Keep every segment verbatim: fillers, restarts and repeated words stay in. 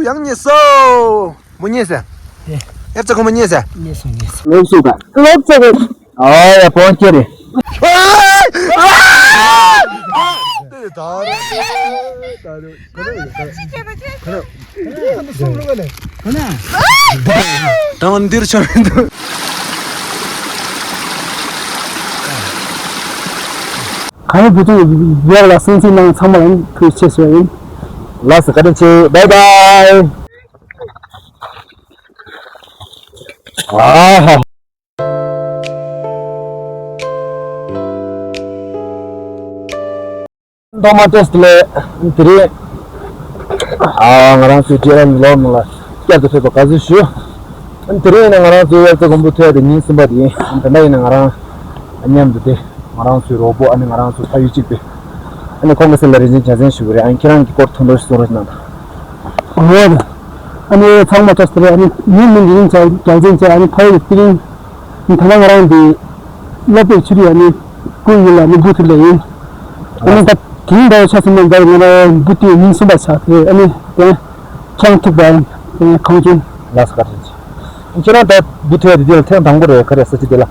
ཡང་རྙེད་སོང་། མོ་རྙེད་ཟེར། ཡབ་ཚ་ཁོ་མོ་རྙེད་ཟེར། རྙེད་སོང་རྙེད་སོང་། ལོབས་སུ་ག་ལོབས་སུ་ག་ཨ་ཡ་པོན་ཁྱེར་རེ། ད་འདིར་ཆ་མི་འདུག་གང་ཡིན་བུ་ཆུང་ཡོད་ལ་སེམས་ཚིག་གནང་ཚང་མ་ལ་ཐུགས་རྗེ་ཆེ་ཞུ་བ་ཡིན། ལགས་སོ་བཀའ་དྲིན་ཆེ། བའི་བའི། ཨ་ཧ། ཐོག་མ་བཀྲ་ཤིས་བདེ་ལེགས། དེ་རིང་ཨ་ང་རང་ཚོའི་ཌི་ཨར་ལོག་ནང་ལ་བསྐྱར་དུ་ཕེབས་པར་དགའ་བསུ་ཞུ། དེ་རིང་ནི་ང་རང་ཚོའི་དབྱར་རྩྭ་དགུན་འབུ་ཐོན་ཏེ་ཉིན་གསུམ་པ་དེ་ཡིན། ད་ལྟ་ཡིན་ན་ང་རང་མཉམ་དུ་དེ་ང་རང་ཚོའི་རོགས་པོ་ཨ་ནི་ང་རང་ཚོའི་ཕ་ཡུལ་གཅིག་པའི་ཨ་ནི་ཁོང་གི་སེམས་ལ་རེ་འཛིན་རྒྱལ་མཚན་ཞུ་གི་རེད། ཨ་ནི་ཁྱེད་རང་གི་སྐོར་ཐུང་ཐུང་ཞིག་གསུང་རོགས་གནང་དང་། འོ་ན། ཨ་ནི་ཚང་མ་བཀྲ་ཤིས་བདེ་ལེགས། ཨ་ནི་ངའི་མིང་འདི་རིང་ཚ་རྒྱལ་མཚན་ཚེ། ཨ་ནི་ཕ་ཡུལ་དེ་རིང་ད་ལྟ་ང་རང་འདི་སློབ་དཔོན་ཆུ་རི་ཨ་ནི་སྐུ་ཡུལ་ལ་ནི་འབུ་ཐུབ་ལ་ཡིན། ཨ་ནི་ད་དེང་འདྲ་ཆ་ཚང་མ་འདྲ་ང་རང་འབུ་ཐུབ་ཉིན་གསུམ་པ་ཆགས་ཏེ་ཨ་ནི་དེ་ཁྱང་ཐུབ་པ་ཡིན། དེ་གང་བྱུང་། ལགས་སོ་བཀའ་དྲིན་ཆེ། ཁྱེད་རང་ད་འབུ་ཐུབ་དེ་དེ་ལ་ཐེངས་དང་པོ་རེད་ག་རེ་ས་ཆ་དེ་ལ།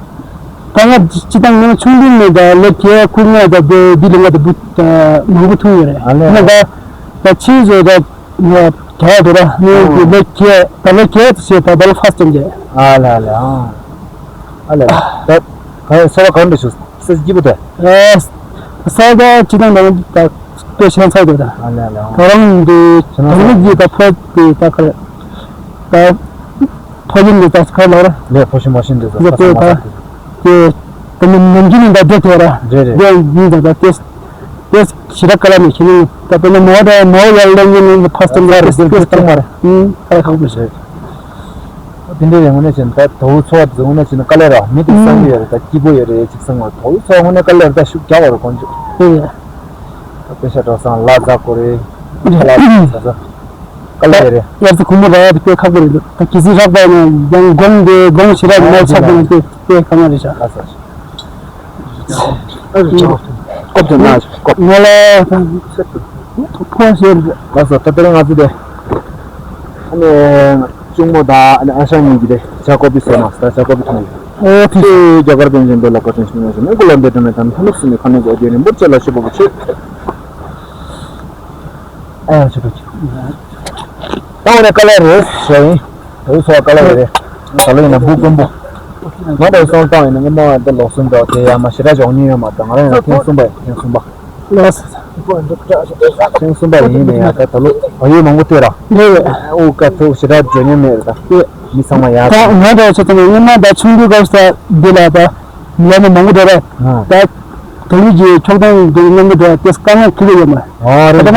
ད་ང་སྤྱི་བཏང་ང་ཆུང་དུས་ནས་ད་ལོ་བརྒྱད་དགུ་ལྔ་ད་དེ་འདི་ལོ་ང་ད་འབུ་ད་མང་པོ་ཐུབ་ཡོད་རེད། ཨ་ལས། ང་ད་ད་ཕྱིན་ཚོ་ད་ང་རྒྱ་དུ་ར་ངའི་ལོ་བརྒྱད་ད་ལོ་བརྒྱད་དུ་བྱས་ད་ད་ལོ་ཕ་སི་ཊི་ཊེམ་རེད། ཨ་ལས་ཨ་ལས། ཨ་ཨ་ལས་ད་ག་རེ་ས་བ་གང་འདྲ་བྱུང་། ས་སྐྱིད་པོ་དེ། ཨ། ས་ཆ་སྤྱི་བཏང་ནང་ད་དཔེ་ཆེན་ཚ་དེ་ད། ཨ་ལས་ཨ་ལས། ད་རང་འདི་ད་རང་གི་ད་ཕོ་དེ་ད་ག་རེ་ད་ཕོ་ཡིན་འདི་ད་ག་རེ་ལབ་ར། ལས་ཕོ་ཤི་མ་ཤི་འདི་ད་ད་ད་ད་དེ་ད་ནི་ནམ་རྒྱུན་ནི་ད་དེ་དེ་ར། རེད་རེད། དེ་ཡིན་ད་ད་དེ་དེ་ཞི་ར་ཀ་ལ་ནི་ཤི་ནི་ད་དེ་ནི་མོ་ད་མོ་ཡར་ལེན་གྱི་ནི་ཕ་སི་ཊི་ཊེམ་རེད། དེ་དེ་ད་མ་རེད། ཨུམ་ད་ཁག་པོ་རེད། དེ་འདྲའི་ཡང་ངོ་ནས་བྱས་ན་ད་དོ་ཚོ་བ་དེ་ངོ་ནས་བྱས་ན་དཀའ་ལས་ར་མི་དེ་བསམ་གི་ཡོད་རེད། ད་སྐྱིད་པོ་ཡོད་རེད་ཅིག་བསམ་གི་དོ་ཚོ་བ་ངོ་ནས་དཀའ་ལས་ར་ད་ཤུགས་རྒྱག་པ་རེད་དཀོན་མཆོག་དེ་ཡ། ད་པེ་ཤ་འགྲོ་སང་ལ་ཛ་གོ་རེ་ཁ་ལ་ཛ་ཛ་དཀའ་ལས་རེད། དབྱར་རྩྭ་དགུན་འབུ་རག་ཡ་དེ་དཔེ་ཁག་པོ་རེད་འདུག་ད་གི་ཟི་རག་པ་ཡིན་ན་ཡང་དགོང་དེ་དགོང་ཞེ་དྲག་མ་ཆགས་པ་ཡིན་ན་དེ་དཔེ་དཀའ་ངལ་རེད་ཤག་ཨ་ས་ཨ་ས་ཅང་ཀོབ་ཏུ་ན་ཀོབ། ང་ལ་ཕོ་ཤེར། ལགས་སོ་ད་དེ་རིང་ང་ཚོ་དེ་ཨ་ནི་གཅུང་མོ་དང་ཨ་ནི་ཨ་ཞང་གཉིས་ཀྱིས་དེ་ཇ་ཀོ་པི་ཟེར་མ་ད་ཇ་ཀོ་པི་འཐུང་གི་ཨོ་ཐི་ཆོས་རྒྱ་གར་པཎ་ཆེན་པོ་ལ་བཀའ་དྲིན་ཆེ་གནང་ཞིང་མི་དགུ་ལ་འདས་དོན་མེད་དང་ཐ་ནུབ་སྲིད་མི་ཁ་ནས་འགོ་རྒྱུ་རིན་པོ་ཆེ་ལ་ཤོབ་པ་ཆེ། ཨ་ཡང་ཆེ་ཐུགས་ཆེ། ད་འོ་ནས་དཀའ་ལས་རེད་ཟེར་ཡིན། དེ་ཚོ་དཀའ་ལས་རེད། ད་ལོ་ཡིན་ན་འབུ་དཀོན་པོ། ང་འདྲ་སོང་བཏང་ཡིན་ན་ངོ་མ་ད་ལོག་སོང་འདྲ་དེ་ཡ་མ་ཞེ་དྲག་འཇོག་མྱོང་ཡོད་མ་རེད། ང་རང་ཡང་ཐེངས་གསུམ་པ་ཡིན་ཐེངས་གསུམ་པ། ལགས་སོ། ཐེངས་གསུམ་པ་ཡིན་ནས་ཡང་ད་ད་ལོ་བ་ཡོད་མང་པོ་སྟེར་ར། ལགས་སོ། ཨུ་ཀ་ཐུག་ཞེ་དྲག་འཇོག་མྱོང་མེད་རེད་ད། ལགས། མི་ཚང་མ་ཡག་ད་ང་འདྲ་ཆ་ཚང་མ་སྔོན་མ་ད་ཆུང་དུས་སྐབས་སུ་འདི་ལ་ད་ལས་མི་མང་པོ་འདྲ་ར། ད་དེང་གི་ཁྱོག་ཐང་གི་སྔོན་གྱི་འདྲ་དེ་དཀའ་ངལ་ཁྱི་གི་ཡོད་མ། ཨ་རེད། ད་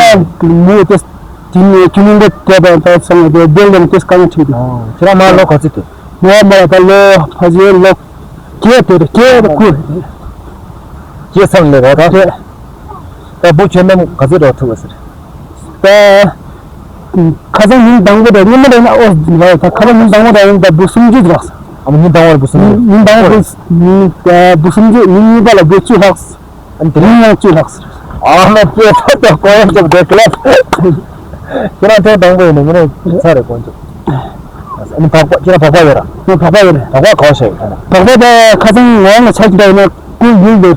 ང་མི་དེ་དེ་ནས་ཁྱི་མི་འདྲ་དེ་ད་ད་ཚང་མ་དེ་བདེ་ལས་དེ་དཀའ་ངལ་ཁྱི་གི། ཁྱེད་རང་མ་ལོ་ག་ཚོད་དེ། ང་མ་ད་ལོ་ཕ་ཇེ་ལོ། ཀྱེ་དེ་རེད་ཀྱེ་རེད་ཀུ། ཀྱེ་ཚང་ལས་ར་ད། ཀྱེ། ད་འབུ་ཁྱོན་ནམ་ག་ཚོད་རག་ཐུབ་པ་ཟེར། ད། ཁ་སང་ཉིན་དང་པོ་དང་ཉི་མ་དང་ཨོ་རག་ད་ཁ་སང་ཉིན་དང་པོ་དང་ད་འབུ་སུམ་ཅུ་རག་ཨ་མ་ཉིན་དང་པོར་འབུ་སུམ་ཅུ། ཉིན་དང་པོ་ཉིན་ད་འབུ་སུམ་ཅུ་ཉིན་གཉིས་པ་ལ་འབུ་བཅུ་རག་ཨ་ནི་དེ་རིང་ཡང་བཅུ་རག་ཨ་མ་ཀྱེ་ད་ད་ཀོ་ཡང་ཅོག་དེ་ཀླད། ཁྱེད་རང་ཐེངས་དང་པོ་ཡིན་ན་ངས་ཚར་རེ་དཀོན་མཆོག་ཨ་ནི་བག་པ་ཁྱེད་རང་བག་པ་ཡོད་ར། ངས་བག་པ་ཡོད་རེད། བག་པ་ག་བ་བཞག་ཡོད་ན། བག་པ་ད་ཁ་སང་ང་ཡང་ཆ་གི་ད་ཡིན་ན་ཀུན་ཡུལ་དུ་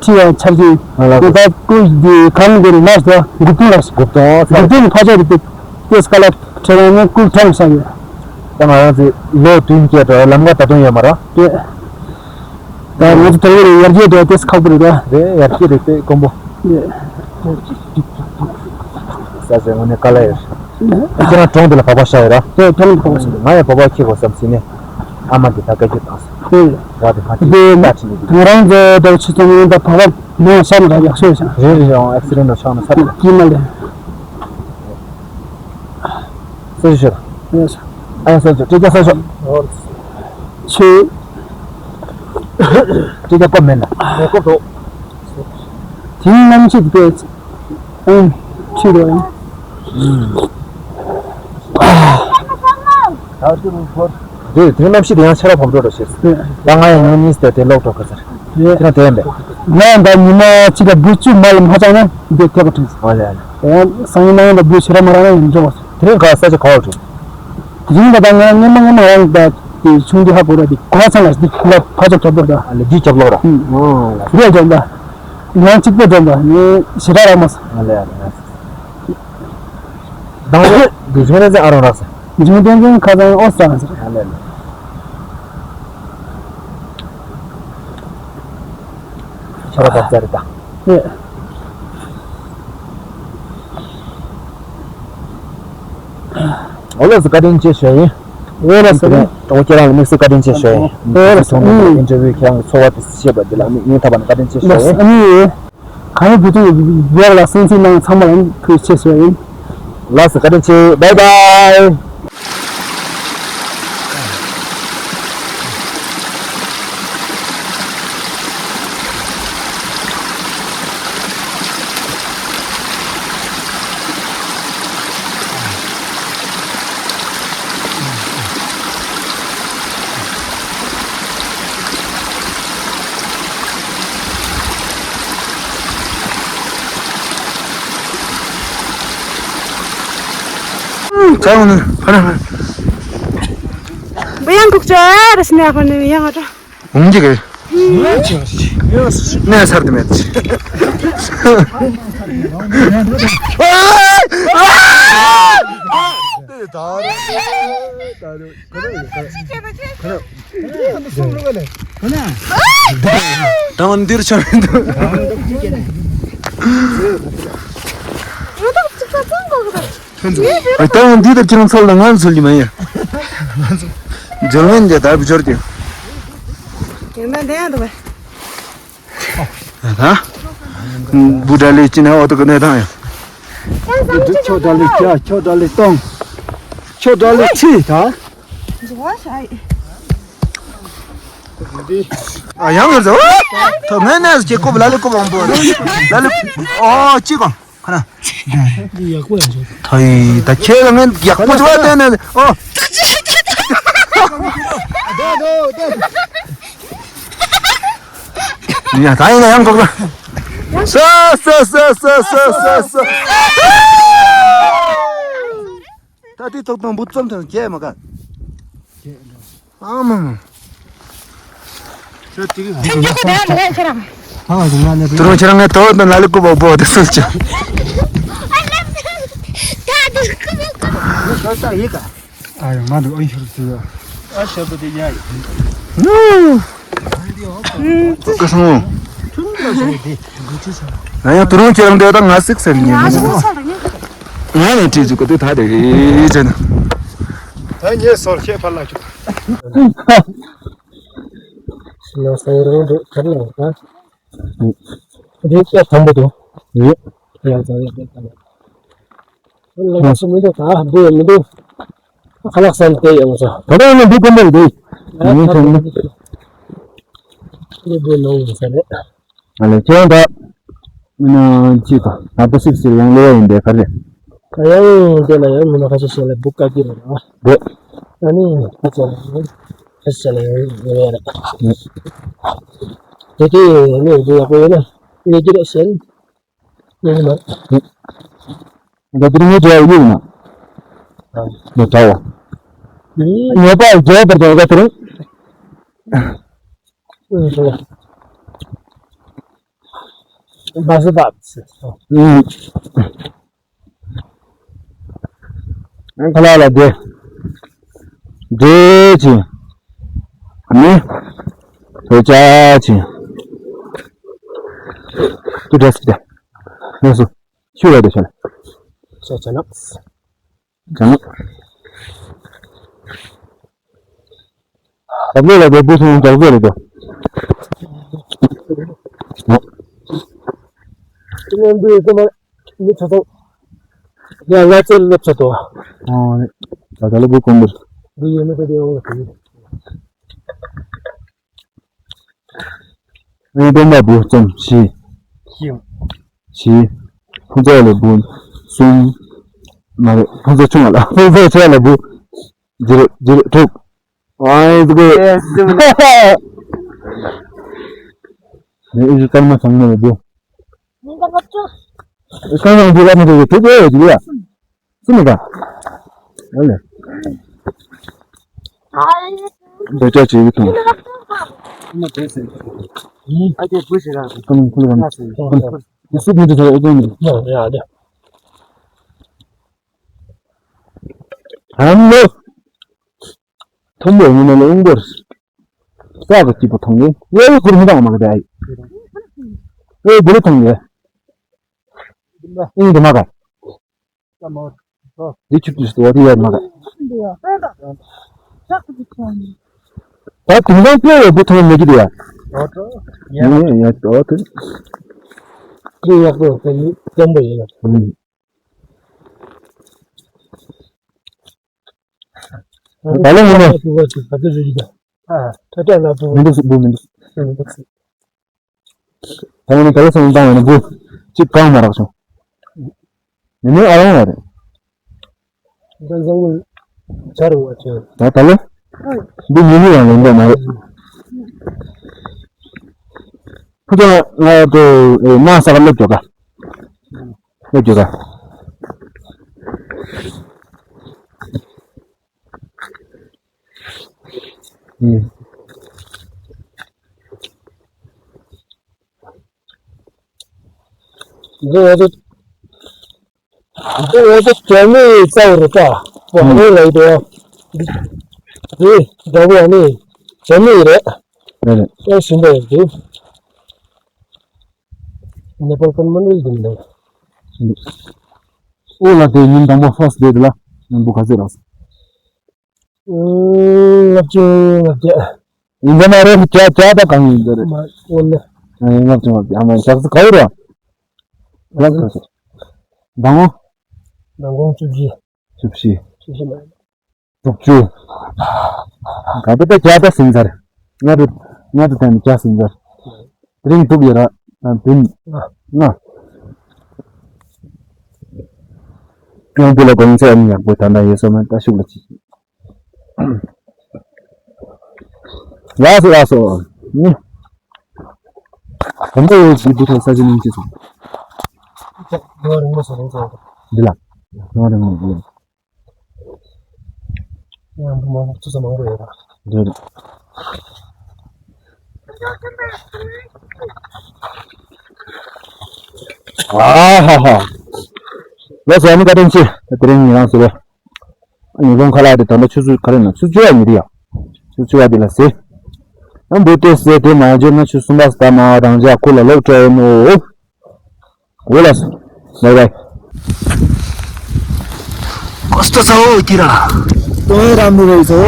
ཁྲི་ཡང་ཆར་གྱི་ང་ད་ཀུན་གྱི་གང་གི་ལ་ཟ་དགུ་སྟོང་ལ་དགུ་སྟོང་དགུ་སྟོང་ཕ་ཆ་རེད་དེ་ཏེས་ཀ་ལ་ཁྲེ་རང་ནས་ཀུན་ཐོང་ས་ཡོད། ད་ང་རང་ཚོའི་ལོ་བདུན་བརྒྱད་དུ་ལམ་ཁ་ད་དུང་ཡོད་མ་ར། ཏེ། ད་ང་ཚོ་དེ་རིང་ཡར་རྒྱས་འགྲོ་ཏེས་ཁག་པོ་རེད་ད། རེད་ཡར་རྒྱས་རེད་དེ་དཀོན་པོ། ས་ཟེར་ངོ་ནས་དཀའ་ལས་ཡོད། ཁྱེད་རང་གྲོང་དེ་ལ་བག་པ་ཤ་ཡོད་ར། དེ་གྲོང་དེ་བག་པ་ཤ་ཡོད། ང་ཡང་བག་པ་ཁྱེར་དགོས་བསམ་ཟིན་ནས་ཨ་མ་འདི་ད་སྐད་ཆ་བཏང་སོང་། དེ་བ་དེ་ང་ཅི་ད་ཁྲིད་ནས་ང་རང་ཚོ་ད་ཆུ་ཚོད་ཉིན་ད་བག་པ་མང་ཤ་མ་ར་ཡག་ཤོས་ཤ། རེད་རེད་ཨང་ཨེག་སི་རེན་ད་ཆགས་ན་ས་རེད། ཀྱི་མ་ལས། སོ་ཞིག་ཤོད། ཡོད་ས། ཨ་ཡ་སོ་ཞིག་ཤོད་ཀྱ་སོ་ཞིག་ཤོད། ཆུ། ཀྱ་ཀྱ་ཀོ་མེད་ན། ཀོ་ཐོ། དེའི་རྣམ་ཤེས་དེ་ཨང་ཆུ་རོ་ཡང་། དེ་དེའི་རྣམ་ཤེས་དེ་ཡང་ཆ་ར་བབ་འགྲོ་ར་ཤེས། ད་ང་ཡང་ཉོན་གཉིས་དེ་དེ་ལོག་འགྲོ་ག་ཟེར། དེ་ན་དེ་ཡིན་པས། ང་ཡང་ད་ཉི་མ་གཅིག་ལ་འབུ་བཅུ་མ་ལ་མ་ཆགས་ན་འདི་ཐེག་པ་དྲན་སོང་། ཨ་ལེ་ཨ་ལེ། ཡང་སང་ཉིན་ནང་ཡང་ད་འབུ་ཞེ་དྲག་མ་རག་ན་ཡང་འགྲོ་བ་སོང་། དེ་རིང་ག་ས་ཆ་ག་བར་འགྲོ། དེ་རིང་ད་ལྟ་ང་སྔོན་མ་སྔོན་མ་རང་ད་དེ་ཆུང་དུས་ཧ་གོ་ར་དེ་གོ་ཚང་ལ་འདི་ལ་ཕ་ཚོ་ཁྱབ་པོ་ད། ཨ་ལེ་འདི་ཁྱབ་ལོག་ར། ཨུམ། ཨོ་ལ། འདི་ལ་འཇོན་ད། ཡང་གཅིག་པོ་འཇོན་ད་ངས་ཞེ་དྲག་རག་མ་སོང་། ཨ་ལེ་ཨ་ལེ། དང་པོ་འདི་ཆུང་ནས་ཨ་རང་རག་ས། འཇོན་ཏན་ཅན་ཁ་ཚང་ཨོ་སང་ཟེར། ཨ་ལེ་ཨ་ལེ། ཁྱོད་ར་བབ་ཙ་རེད་ད། ཨེ། ཨོ་ལགས་སོ། བཀའ་དྲིན་ཆེ་ཞུ་ཡིན། ཨོ་ལགས་སོ། ཨོ་ཁྱེད་རང་ལ་དམིགས་བསལ་བཀའ་དྲིན་ཆེ་ཞུ་ཡིན། ཨོ་ལགས་སོ། ཨིན་ཊར་བིའུ་ཁྱེད་རང་གི་ཚོར་བ་དེ་བཤད་པ་འདི་ལ་དམིགས་སྙིང་ཐག་པ་ནས་བཀའ་དྲིན་ཆེ་ཞུ་ཡིན། ལགས་སོ། ཨ་ནི། གང་ཡིན་བུ་ཆུང་ཡོད་ལ་སེམས་ཚིག་ནང་ཚང་མ་ལ་ཐུགས་རྗེ་ཆེ་ཞུ་ཡིན། ལགས་སོ། བཀའ་དྲིན་ཆེ། བའི་བའི། ཚ་ཡོང་ནི་ཕ་ར་ཕ། བུ་ཡང་ཁུག་ཅོ་ར་སྣ་ཁོ་ནི་ཡང་ཨ་ཏོ། འོང་གི་གི། ནས་ཚར་དུ་མེད། ད་འདིར་ཆ་མི་འདུག་ཨ། ད་འདི་ལྟར་ཁྱེད་རང་ཚོ་ལ་ང་ཚོ་ལི་མ་ཡིན། འཇོལ་མོ་འདི་ལྟར་བུ་འབྱོར་གྱི། ཡང་ན་འདི་ཡང་འདུག་པས། ད། བུ་འདྲ་ལས་ཅི་ན་འོ་ཏོ་གི་གནས་སྟངས་ཡང་། ཁྱོད་འདྲ་ལས་ཀྱ་ཁྱོད་འདྲ་ལས་གཏོང་། ཁྱོད་འདྲ་ལས་ཁྲིད་ད། ཨ་ཡང་ངར་ཟ། ཐོ་ངའི་གནས་སུ་ཁྱེད་ཀོ་བ་ལ་ལས་ཀོ་བ་འོང་པོ་རེད། ལ་ལས་ཨོ་ཅི་གང་ཁ་ན། འདི་ཡག་པོ་ཡང་བྱུང་། ཐོ་ཡི་ད་ཁྱེད་ལ་ངས་ཡག་པོ་བྱུང་བ་བསྟན་ནས་ཨོ། ཡ་ད་ཡིན་ན་ཡང་འགོག་ལ། ས་ས་ས། ད་དེ་ཐོག་དང་བུ་ཙམ་ཐོན་སྐྱེས་མ་ག་ཨ་མ་མ། ཁྱོད་དེ་གི་ཐེངས་གཅིག་གི་དེ་ལ་ཁྱེད་རང་། ཧ་ལ་དུ་ང་ནས་དུ་རུང་ཁྱེད་རང་ངའི་དོ་དང་ལ་ལུ་ཀུ་བ་བོ་དེ་སུ་ཅི། ད་དུ་ཀུ་བ་ཀུ་བ། ཁྱོད་ད་ཡི་ག་ཨ་ཡང་མ་འདུག་ཨ་ཤོར་ཚུལ། ཨ་ཤོར་དུ་དེ་ཡ་ཡི། ཀ་སང་། ང་ཡང་དུ་རུང་ཁྱེད་རང་དེ་དང་ང་སིག་ཟེར་ཉན། ང་ནས་བྲིས་འཇུག་གི་དེ་ད་དེ་རེད་ཅན། ད་ངས་སོར་ཤེས་ཕར་ལ་ཁྱོད། ང་སང་རང་དུ་ཁར་ལ་ད། རེད་ཀྱ་དམ་པོ་དུ། རེད། ཡང་ཙང་ཡང་ཙང་། ལ་སུ་མི་འདུག་ད་འདི་མི་འདུག་ཁ་ལག་ཟ་ནས་དེ་ཡོང་ས། ད་ལྟ་ཡང་འདི་དཀོན་པོ་འདུག་ཨ་ངས་ཁ་ཆེན་ལག་འདི་འདི་ནང་ཡིན་ས་རེད། ཨ་ལས་ཁྱེད་ད་མི་ན་ཅི་ད་ད་ད་སིག་སིག་ཡང་ལོ་ཡིན་པའི་ཁ་རེད། ད་ཡང་དེ་ལ་ཡང་མི་ན་ཁ་ཆེ་ཤོས་ལ་བུ་བཀག་གི་རེད་ཨ། འདི། ཨ་ནི་ཁ་ཆེ་ལ་ཡང་ཁ་ཆེ་ལ་ཡང་ཡོང་ཡ་རེད། དེ་དེ་ནས་འདི་ཡག་པོ་ཡོད་ན་ལས་ཀྱི་རེད་ཟེར། ཡོད་མ། ད་དེ་རིང་ངའི་འབྲེལ་བ་ཡོད་མ། ངའི་འབྲེལ་བ། ངའི་ངའི་པ་འབྲེལ་བ་བར་དུ་ད་དེ་རིང་། ཡོད་མ། བ་སི་བ་སི། ཁ་ལག་ལ་བསྡད། བསྡད་ཅིང་། ནི། བོད་ཅག་ཅིང་། ཏུ་འདྲ་སི་བསྡད། ལགས་སོ། ཤུ་ར་དེ་ཤ་ལ། ཤ་ཆ་ནགས། ཆ་ནགས། བབ་ལོ་ལ་བབ་བུ་སོང་བབ་ལོ་ལ་བབ། ཨོ། ཁྱིམ་མི་འདི་ཚང་མ་མི་ཚོ་དང་། ཡ་ང་ཚོའི་སླེབས་ཚོ་དོ། ཨོ་རེད། ད་ད་ལོ་བུ་གོང་བུ། འདི་ཡོད་མེད་དེ་ཡོང་བ་དེ། ཨེ་སྟོན་པ་བུ་གསུམ་བཞི། བཞི། བཞི། ཕུན་ཚོགས་ལ་བུ་གསུམ། མ་རེད་ཕུན་ཚོགས་ཆུང་བ་ལ་ཕུན་ཚོགས་ཆེ་བ་ལ་བུ། བརྒྱད་རེད་བརྒྱད་རེད་དྲུག་ཨ་ཡིན་ཟིག་གི། ནས་ཨི་ཟི་སྐར་མ་ཚང་མ་ལ་བུ། སྐར་མ་བུ་ལ་མི་དེ་དྲུག་ཡོད་ཟིག་ཡ། སུ་མི་ག་ཨ་ལེ། འདོད་ཆགས་བྱེད་ཀྱི་འདུག་ཁོ་ལ་ཁོ་ལ་ཁོ་ལ་ཁོ་སུབ་མི་འདུག་ཨེ་ཀོན་ནི། ཡ་ཡ་ཡ། ཨ་ལོ། ཐོམ་པོ་ཡིན་ན་ལོ་ཨུང་གོར། ས་གི་སྐྱིད་པོ་མཐོང་གི། ཡ་ཡ་ཁུར་མི་དང་མ་གི་དེ་ཨ་ཡི། ཨེ་དེ་ལ་མཐོང་གི། ཨུང་དེ་མ་ག། འདི་ཆུ་དུས་སུ་བ་དེ་ཡ་མ་ག། ད་དུང་སང་ཕེ་བ་དེ་མཐོང་མི་གི་དེ་ཡ། ཡ་ཡ་ཏོ་དེ། ཁྱེད་ཡག་པོ་དེ་ནི་བཙན་པོ་ཡིན་ཡ། ད་ལོ་ངོ་མ། ཨ། ད་ལྟ་ལ་བུ། མི་འདུག་སུ་བུ་མི་འདུག་མི་འདུག་སུ། ད་ངོ་མ་ད་ལོ་སང་བཏང་ཡོད་ན་བུ། གཅིག་གང་མ་རག་བྱུང་། མི་མི་ཨ་རང་བ་རེད། ད་བཟང་བོ་ཆ་རུ་བ་ཆེ། ད་ད་ལོ། འདི་མི་མི་ཡང་ལེན་འདོད་མ་རེད། ཁུ་ཚོ་ང་ཚོ་ཨེ་ན་ས་ག་སླེབས་འགྲོ་ག་སླེབས་འགྲོ་ག་ཨུམ། འདི་ང་ཚོ། འདི་ང་ཚོ་རྒྱ་མིའི་རྩ་བ་རེད་ད། བ་ཧོ་ལ་ཡི་དེ། འདི་འདྲ་པོ་ནི་རྒྱ་མི་རེད། རེད་རེད། ཨེ་ཞིམ་པོ་ཡོད་དེ། ནེ་པཱལ་ཀོན་མོན་ཝེལ་འདི་འདྲ། ཨོ་ལ་དེ་ཉིན་དང་པོ་ཧྥར་སི་ཌེ་དེ་ལ་ཉིན་པོ་ག་ཚོད་རག་སོང་། ལྔ་བཅུ་ང་བརྒྱད། ཡིན་ཙང་མ་རེད་བྱ་བྱ་ད་གང་ཡིན་ཟེར། མ་འོ་ལེ། ལྔ་བཅུ་ང་བརྒྱད་ཨ་མ་ཞག་ཚི་ག་ཡོད་ར། ལགས་སོ། མདང་དགོང་། མདང་དགོང་བཅུ་བཞི། བཅུ་བཞི། བཅུ་བཞི་མ་རེད། དྲུག་ཅུ། ག་དེ་ད་བརྒྱ་ད་ཟིན་ཚར། ལྔ་དུ་ལྔ་དུ་བརྟེན་ནས་བརྒྱ་ཟིན་ཚར། དེ་རིང་ཐུག་ཡོད་ར། བདུན། ལྔ། ལྔ། ཡང་བུ་ལ་དགོང་ཚད་ཨ་ནི་ཡག་པོ་ད་ལྟ་ཡོད་ས་མ་ད་ཤུགས་ལ་ཅི། ལགས་སོ་ལགས་སོ། ནི། དམ་པ་ཡོད་ཀྱི་བུ་ཐོག་ས་ཆ་ནང་སྐྱེས་སོང་། ལོ་རིང་མོ་སོང་རིང་སོང་། འདི་ལ། ལོ་རིང་མོ་འདི་ལ། ཡང་མང་པོ་ཚོ་ས་མང་པོ་ཡོད་ར། འདི་རེད། ཨ་ཧ་ཧ། ལགས་སོ་ཨ་ནི་བཀའ་དྲིན་ཆེ། དེ་རིང་ཉིན་རང་ཟེར་བས། ཉིན་གུང་ཁ་ལག་དེ་ད་ལྟ་ཆུ་ཚོད་ག་རེ་ན་ཆུ་ཚོད་བཅུ་བ་ཉིན་དེ་ཡ། ཆུ་ཚོད་བཅུ་བ་དེ་ལ་ཟེར། ཨ་འབུ་དེ་ཟེར་དེ་མ་འཇོན་ན་ཆུ་གསུམ་པ་ཟ་མ་བ་རང་ཅག་ཁུ་ལ་ལོག་སྤྲད་ཡོད་ནོ། འོ་ལགས། བའི་བའི། ཀོ་སྟོ་ཚ་བོ་ཁྱེད་རང་། ཏོའི་ར་མི་རེད་ཟོ།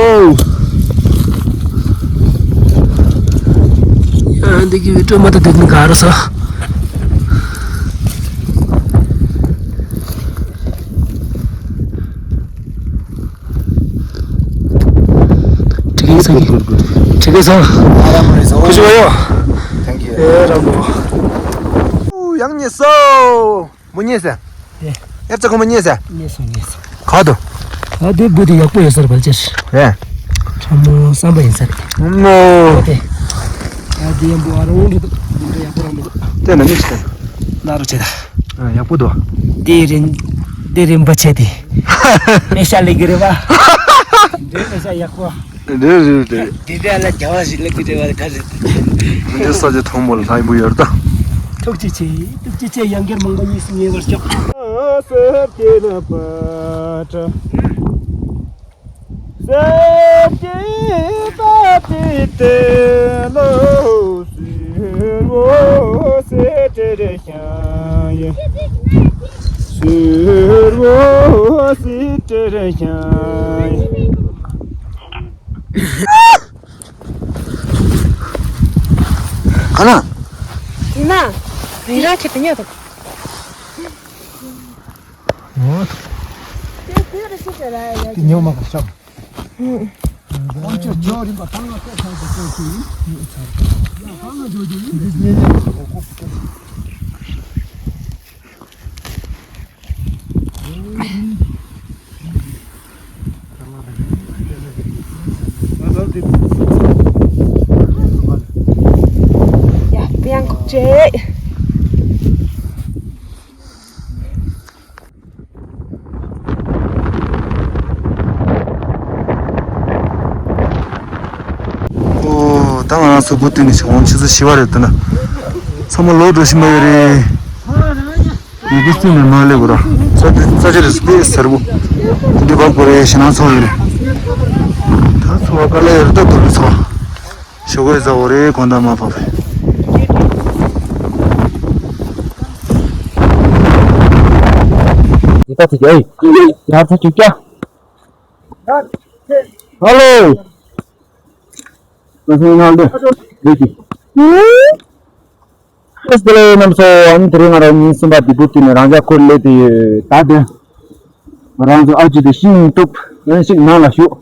ཡ་འདི་གི་བི་ཀྲོ་མ་ད་དེ་ནི་ག་རུ་ས། ཁྲི་ཀའི་ཚང་གི། ཁྲི་ཀའི་ཚང་། ཁུ་ཆུ་བ་ཡོ། ཨེ་ར་མོ། ཡང་ཉེ་སོ། མོ་ཉེ་སེ། ཨེ། ཨེ་ཙ་ཁོ་མོ་ཉེ་སེ། ཉེ་སོ་ཉེ་སོ། ག་དུ། ཨ་དེ་བུ་དེ་ཡག་པོ་ཡོད་སར་བལ་ཅེར། ཨེ། ཁྲ་མོ་བསམ་པ་ཡིན་ས་རེད། མོ། ཨ་དེ། ཨ་དེ་ཡང་བུ་ཨ་རོང་འདི་དུ་འདི་འདྲ་ཡག་པོ་རང་མི་འདུག་དེ་ན་མིག་ཤི་ན་རོ་བྱེད་ད། ཨ་ཡག་པོ་འདུག་དེ་རིན་དེ་རིན་པ་ཆེ་དེ། ཨེ་ཤ་ལེགས་གི་རེད་བ། འདི་ཨེ་ཤ་ཡག་པོ། རེད་རེད་རེད། དེ་དེ་ལ་རྒྱ་བ་ཞིག་ལེགས་གི་རེད་བ་ག་རེད། འདི་ས་ཆ་ཐོང་མོ་ལ་ལྷ་ཡིན་པོ་ཡོད་ད། ཐུགས་རྗེ་ཆེ། ཐུགས་རྗེ་ཆེ། ཡང་བསྐྱར་མང་པོ་གཉིས་སུ་ཉེ་བར་ཤོག་ག་ན། དེ་ན། དེ་ན་ཁྱེད་དེ་ཉལ་ཐུབ། དེ་ཉོ་མ་ག་ཤོག་ཡ། དེ་ཡང་ཁུག་ཅེ། སུ་བུ་དུས་ནས་ཆ་འོང་ཆུ་ཚོད་བཞི་པ་རེད་འདུག་ན། ཚང་མ་ལོག་འགྲོ་བཞིན་པ་ཡོད་རེད། ཡི་གེ་བཙུན་ནས་མ་སླེབས་པ་ར། ས་ཆ་ས་ཆ་རེད་དཔེ་གསལ་པོ། འདི་བབ་དགོས་རེད་ཞེད་སྣང་ཚོར་ཡོད་རེད། ད་ཚོར་བ་དཀའ་ལས་ཡོད་རེད་ད་དོ་ལུ་ཚོར་བ། ཞོགས་ཀས་ཟ་འོ་རེད་དགོང་དག་མ་བབས་པས། ཡི་ད་ཐིག་ཨེ། ཡར་ཐིག་ཅིག་ཀྱ། ཧ་ལོ། ང་ཚོའི་ནང་དུ་ལས་ཀྱི། ཨེ་སྟེ་ལས་རྣམ་སོ་ཨ་ནི་དེ་རིང་ང་རང་ཉིན་གསུམ་པ་འདི་བུ་དུས་ནས་རང་ཅག་ཁོར་སླེབས་ཏེ་ཡོད་ད་དེ། ང་རང་ཚོ་ཨ་ཅི་དེ་ཤིང་གཏུབ་ཨ་ནི་ཞིག་ནང་ལ་ཞུགས།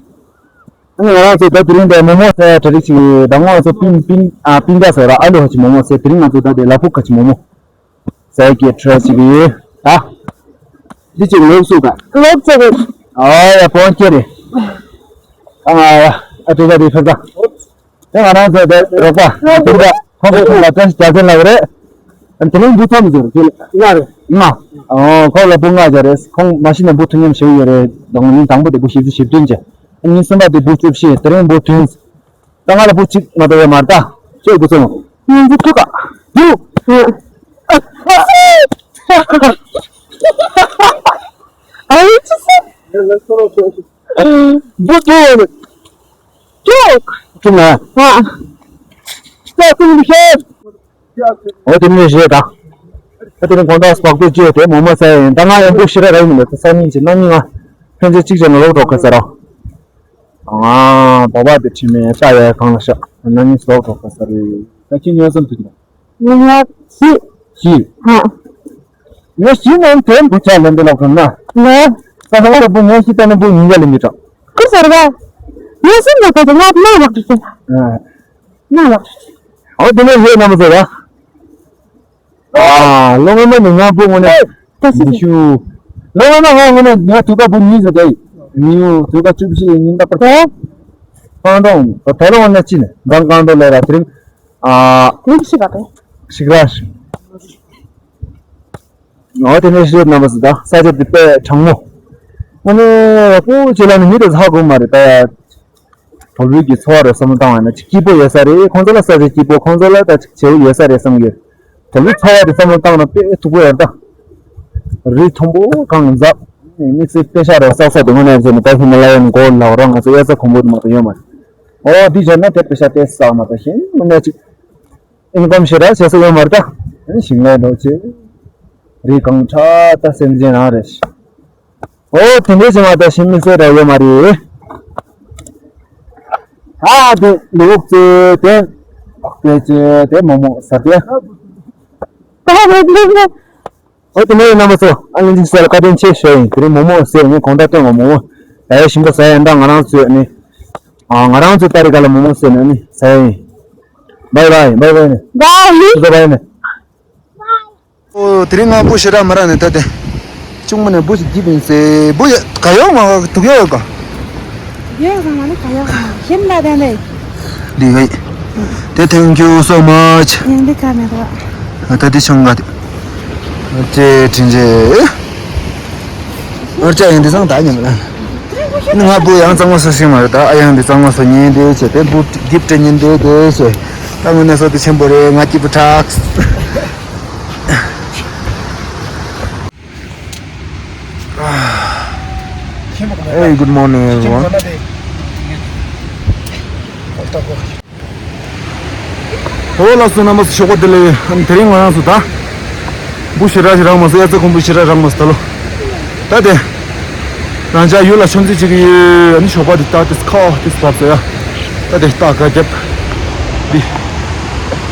ཨ་ནི་ང་རང་ཚོ་ད་དེ་རིང་དེ་མོག་མོག་ཟ་ཡ་གྲ་སྒྲིག་ཅིག་ད་ང་ཚོ་པིན་པིན་ཨ་པིན་ཀ་ཟ་ར་ཨ་ལུ་ཧ་ཅི་མོག་མོག་ཟ་དེ་རིང་ང་ཚོ་ད་དེ་ལ་ཕུག་ཁ་ཅི་མོག་མོག་ཟ་གི་གྲ་ཅིག་ཡོད་ད། འདི་ཅིག་ལོག་སུ་ག་ལོག་ཙེ་གི་ཨ་ཡ་པོན་ཀེ་རེད། ཨ་ང་ཡ་ཨ་ཏི་ཀ་དེ་ཕེབས་ད། དེ་ང་རང་ཚོ་དེ་རོགས་པ་སྤུན་ཟླ་ཁོང་ཚོ་ཁོང་ལ་བཀྲ་ཤིས་རྒྱལ་མཚན་ལབ་རེད། དེ་རིང་འབུ་ཐོམ་ཟེར་ཁྱོད་ལྔ་རེད། ལྔ། ཨོ་ཁོང་ལ་འབུ་ལྔ་བྱ་རེད་ཁོང་མ་གཞི་ནས་འབུ་ཐུག་སྙམ་ཞེ་པོ་ཡོད་རེད་དང་ཉིན་དང་པོ་དེ་འབུ་བཞི་བཅུ་ཞེ་བདུན་བྱས། ཉིན་གསུམ་པ་དེ་འབུ་བཅུ་བཞི་དེ་རིང་འབུ་བདུན། ད་ང་ལ་འབུ་གཅིག་མ་གཏོགས་ཡོད་མ་རེད་ད། ཁྱོད་འབུ་ཚོ་མོ། ཉིན་འབུ་དྲུག་ག་དྲུག་ཨ་ཡི་ཅི་སེ། འབུ་དྲུག་ཡོད་རེད། དྲུག་དྲུག་ན། ཨ། ད་ཀུན་ཤེས། འོ་དེ་ནས་རེད་ད། ད་དེ་ནས་དགོང་དག་སྤག་པའི་བཅོས་དེ་མོག་མོག་ཟ་ཡ་ཡིན་ད་ང་ཡང་འབུ་ཤི་ར་ར་ཡིན་མི་འདུག་ས་གཉིས་ཀྱི་གནམ་གཉིས་ང་ཕན་ཚུན་གཅིག་བྱས་ན་ལོག་འགྲོ་ག་ཟེར་རོ། ང་བ་བ་དེ་ཁྲིད་མེད་ལྟ་ཡ་གང་ལ་ཤག་གནམ་གཉིས་ལོག་འགྲོ་ག་ཟེར་རེད་ད་ཁྱི་ཉོ་བསམ་དུ་ཉོ། ཉོ་ཉོ་ཤི། ཤི། ཧ། ངས་ཤི་ནས་དེ་འབུ་ཆ་ལེན་དུ་ལོག་སོང་ན། ལོ། ས་ས་ལ་འབུ་ངས་ཤི་ལྟ་ན་འབུ་ཉིན་རྒྱ་ལས་མི་གྲགས། ཁུ་ཟེར་བ། ངས་ཤི་ནས་དེ་ང་ནང་ལོག་འགྲོ་ཤི། ཨ། ནང་ལོག་འགྲོ་ཤི། ཨོ་དེ་ནས་ཡོད་ན་མ་ཟེར་བ། ཨ་ལོ་ངོ་མ་ནི་ང་བུ་ངོ་ནས་ད་སི་མི་ཤུ། ལོ་ངོ་མ་ང་ངོ་ནས་ང་ཐུག་པ་བུ་གཉིས་ཟེར་ཏེ། མི་ཡུ་ཐུག་པ་བཅུ་བཞི་ཉིན་ད་པར། ད་རྐང་དོང་ད་ད་རུང་ང་ཅི་ནས་ད་རྐང་དོང་ལས་ར་དེ་རིང་ཨ། མི་ཤི་བ་དེ། ཤིག་ར་ཤི། ཨོ་དེ་ནས་ཤི་ཡོད་ན་མ་ཟེར་ད་ས་ཆ་དེ་དཔེ་གྲང་མོ། ངོ་ནས་བུ་ཆེ་ལ་ནི་མི་དེ་ཧ་གོ་མ་རེད་ད་ཡ། དོལ་པོའི་གི་འཚོ་བ་རེད་བསམ་བློ་བཏང་བ་ཡིན་ན་ཅིག་སྐྱིད་པོ་ཡོད་ས་རེད། ཁོང་ཚོ་ལ་ས་ཆ་སྐྱིད་པོ་ཁོང་ཚོ་ལ་ད་ཅིག་བྱེད་ཡོད་ས་རེད་བསམ་གི། དོལ་པོའི་འཚོ་བ་དེ་བསམ་བློ་བཏང་ན་དཔེ་སྡུག་པོ་ཡོད་ད། རི་མཐོན་པོ་གང་འཛག་དམིགས་བསལ་དཔེ་ཤ་རེད་བསགས་ས་དེ་དངོས་གནས་བྱས་ན་ད་ཧི་མ་ལ་ཡའི་མགོ་ལ་རང་ང་ཚོ་དབྱར་རྩྭ་དགུན་འབུ་དེ་མ་གཏོགས་ཡོད་མ་རེད། ཨོ་འདི་བྱས་ན་དེ་དཔེ་ཤ་དེ་བསགས་མ་ད་ཤིང་དངོས་གནས་ཅིག་ཨིན་ཀམ་ཞེ་དྲག་བྱེད་ས་ཡོད་མ་རེད་ད། ཞིང་ལས་འགྲོ་ཆེ་རི་གང་ཁྲ་ད་སེམས་ཅན་རང་རེད། ཨོ་དེ་འདྲའི་བྱེད་མ་ད་ཤིང་མི་ཚེ་ར་ཡོད་མ་རེད། ཨ་དེ་ལུག་རྩེ་དེ་བག་ཕེ་རྩེ་དེ་མོག་མོག་ཟ་དེ། ཨོ་དེ་འདྲའི་རྣམ་པ་ཚོ་ཨ་ལན་ཅིག་ཟེར་ལ་བཀའ་དྲིན་ཆེ་ཞུ་ཡིན། དེ་རིང་མོག་མོག་ཟེར་ངས་གོང་ད་སྟོན་པ་མོག་མོག་ད་ཡ་ཞིམ་པོ་ཟ་ཡ་འདྲ་ང་རང་ཚོས་ནི། ཨ་ང་རང་ཚོས་ཏ་རི་ཀ་ལ་མོག་མོག་ཟེར་ནས་ནི་ཟ་ཡ་ཡིན། བའི་བའི་བའི་བའི་ནི། བའི་ནི། ཨོ་དེ་རིང་ང་འབུ་ཞེ་དྲག་མ་རག་ནས་ད་དེ། གཅུང་མོ་ནས་འབུ་ཞིག་བགྱིས་པ་ཡིན་ཟེར། འབུ་ཡ་ག་ཡོག་མ་ག་དུག་ཡོག་ཡོད་ག་དུག་ཡོག་ཟ་མ་ནི་ག་ཡོག་མ་ཤིན་ལ་དེ་ནས། འདི་ག་ཡིན། དེ་thank you so much། ཡིན་འདི་ག་མེད་རོགས། ད་དེ་ཆུང་ག་དེ། ཅེ་དྲིན་ཅེ། ཨོར་ཅག་ཡིན་འདི་སང་ད་ཉམས་ལ། ང་འབུ་ཡང་གཙང་མ་སོ་ཤིང་མ་རེད་ད། ཨ་ཡང་འདི་གཙང་མ་སོ་ཉིན་འདི་བྱས་ཏེ་འབུ་གིབ་ཏྲེ་ཉིན་འདི་དེ་བྱས། ད་དངོས་གནས་སོ་དེ་ཆེན་པོ་རེད། ང་སྐྱིད་པོ་དྲགས། Hey, good morning, everyone. ཨོ་ལགས་སོ་རྣམ་པ་ཚོ་ཞོགས་པ་བདེ་ལེགས། དེ་རིང་ང་རང་ཚོ་ད་འབུ་ཞེ་དྲག་ཞིག་རག་མ་སོང་། དབྱར་རྩྭ་དགུན་འབུ་ཞེ་དྲག་རག་མ་སོང་ད་ལོ། ད་དེ་རང་ཅག་ཡུལ་ལ་ཆུང་ཙེ་ཅིག་ཡོད། ཨ་ནི་ཞོགས་པ་དེ་ད་དེ་ཁ་དེ་བབས་སོ་ཡ། ད་དེ་ད་ག་རྒྱབ་དེ་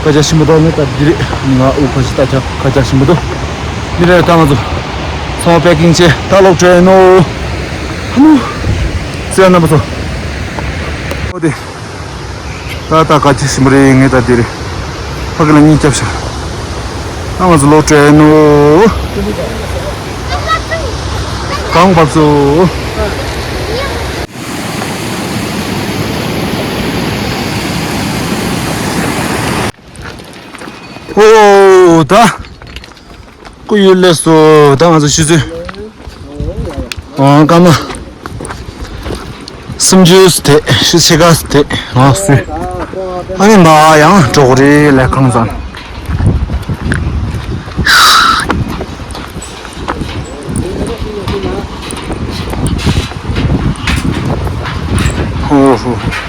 ཁ་ཇག་ཞིམ་པོ་འདུག་ངས་ད་འདི་རེད། ང་ཨུ་ཁ་ཞིག་ད་ཁ་ཁ་ཇག་ཞིམ་པོ་འདུག་འདི་རེད། ད་ང་ཚོ་ཚང་མ་པེ་ཀིང་བྱས་ད་ལོག་འགྲོ་ཡིན་ནོ། ཧ་མོ། སེ་ཡ་རྣམ་པ་ཚོ། ཨོ་དེ། ད་ད་ག་ཅི་ཞིམ་པོ་རེད། ངས་ད་འདི་རེད། ཕ་གི་ལ་གཉིད་བརྒྱབ་ཤག་ཨ་ང་ཚོ་ལོག་འགྲོ་ཡིན་ནོ། གང་བབས་སོ། ཨོ་ད། སྐུ་ཡུལ་ལས་སོ། ད་ང་ཚོ་ཆུ་ཚོད། ཨང་སྐར་མ། སུམ་ཅུ་སྟེ་ཤུ་ཤེ་ག་སྟེ་ང་སུ། ཨ་ནི་མ་ཡང་འགྲོ་གི་རེད་ལས་ཁང་ཚང་། ཧུ་ཧུ།